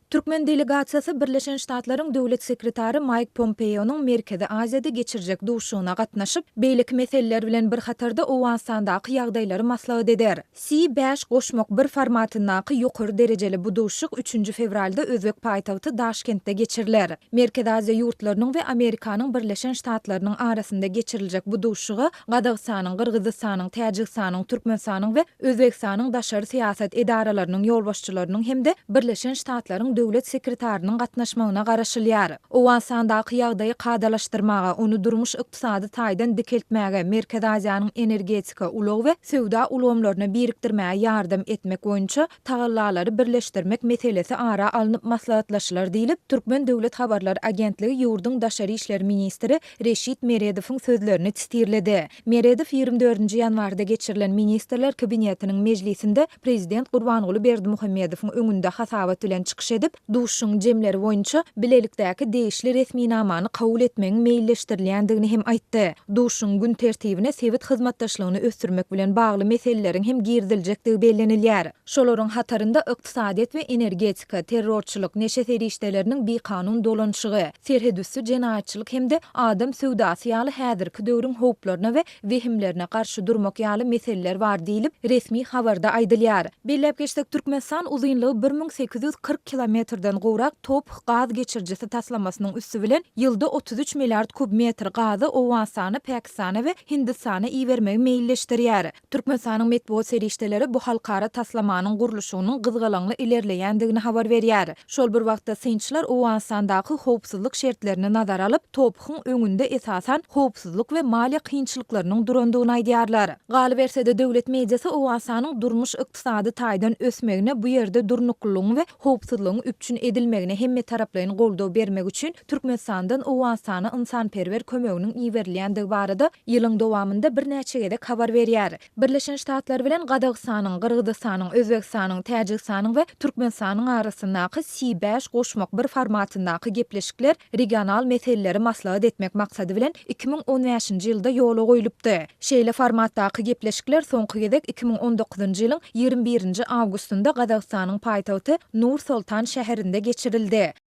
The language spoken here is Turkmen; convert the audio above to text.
Türkmen delegasiýasy Birleşen Ştatlaryň Döwlet sekretary Maýk Pompeonyň Merkezi Aziýada geçirjek duşuşygyna gatnaşyp, beýleki meseleler bilen bir hatarda Owganystandaky ýagdaýlary maslahat eder. Si bäş goşmak bir formatyndaky ýokary derejeli bu duşuşyk üçünji fewralda özbek paýtagty Daşkentde geçiriler. Merkezi Aziýa ýurtlarynyň we Amerikanyň Birleşen Ştatlarynyň arasynda geçiriljek bu duşuşyga Gazagystanyň, Gyrgyzystanyň, Täjigistanyň, Türkmenistanyň we Özbegistanyň daşary syýasat edaralarynyň ýolbaşçylarynyň hem-de Birleşen Ştatlaryň Döwlet sekretarynyň gatnaşmagyna garaşylýar. Owganystandaky ýagdaýy kadalaşdyrmaga, ony durmuş-ykdysady taýdan dikeltmäge, Merkezi Aziýanyň energetika, ulag we söwda ulgamlaryna birikdirmäge ýardam etmek boýunça tagallalary birleşdirmek meselesi ara alnyp maslahatlaşylar diýlip, Türkmen döwlet habarlar agentligi ýurduň daşary işler ministri Reşit Meredowyň sözlerini sitirledi. Meredow 24-nji ýanwarda geçirilen Ministrler Kabinetiniň mejlisinde prezident Gurbanguly Berdimuhamedowyň öňünde hasabat bilen çykyş edip, duşuşygyň jemleri boýunça bilelikdäki degişli resminamany kabul etmegiň meýilleşdirilýändigini hem aýtdy. Duşuşygyň gün tertibine sebit hyzmatdaşlygyny ösdürmek bilen bagly meseleleriň hem giriziljekdigi bellenilýär. Şolaryň hatarynda ykdysadyýet we energetika, terrorçylyk, neşe serişdeleriniň bikanun dolanyşygy, serhetüsti jenaýatçylyk hem-de adam söwdasy ýaly häzirki döwrüň howplaryna we wehimlerine garşy durmak ýaly meseleler bar diýlip, resmi habarda aýdylýar. Belläp geçsek, Türkmenistan uzynlygy 1840 kilometrden gowrak TOPH gaz geçirijisi taslamasynyň üsti bilen ýylda 33 milliard kub metr gazy Owganystana, Pakistana we Hindistana ibermegi meýilleşdirýär. Türkmenistanyň metbugat serişdeleri bu halkara taslamanyň gurluşygynyň gyzgalaňly ilerleýändigini habar berýär. Şol bir wagtda, synçylar Owganystandaky howpsuzlyk şertlerini nazara alyp, TOPH-yň öňünde esasan howpsuzlyk we maliýe kynçylyklarynyň durandygyny aýdýarlar. Galyberse-de, döwlet mediasy Owganystanyň durmuş-ykdysady taýdan ösmegine bu ýerde durnuklylygyň we howpsuzlygyň üpjün edilmegine hemmetaraplaýyn goldaw bermek üçin Türkmenistandan Owganystana ynsanperwer kömeginiň iberilýändigi barada ýylyň dowamynda birnäçe gezek habar berýär. Birleşen Ştatlar bilen Gazagystanyň, Gyrgyzystanyň, Özbegistanyň, Täjigistanyň we Türkmenistanyň arasyndaky Si bäş goşmak bir formatyndaky gepleşikler regional meseleleri maslahat etmek maksady bilen 2015-nji ýylda ýola goýlupdy. Şeýle formatdaky gepleşikler soňky gezek 2019-njy ýylyň 21-nji awgustynda Gazagystanyň paýtagty Nur-Soltan şäherinde geçirildi.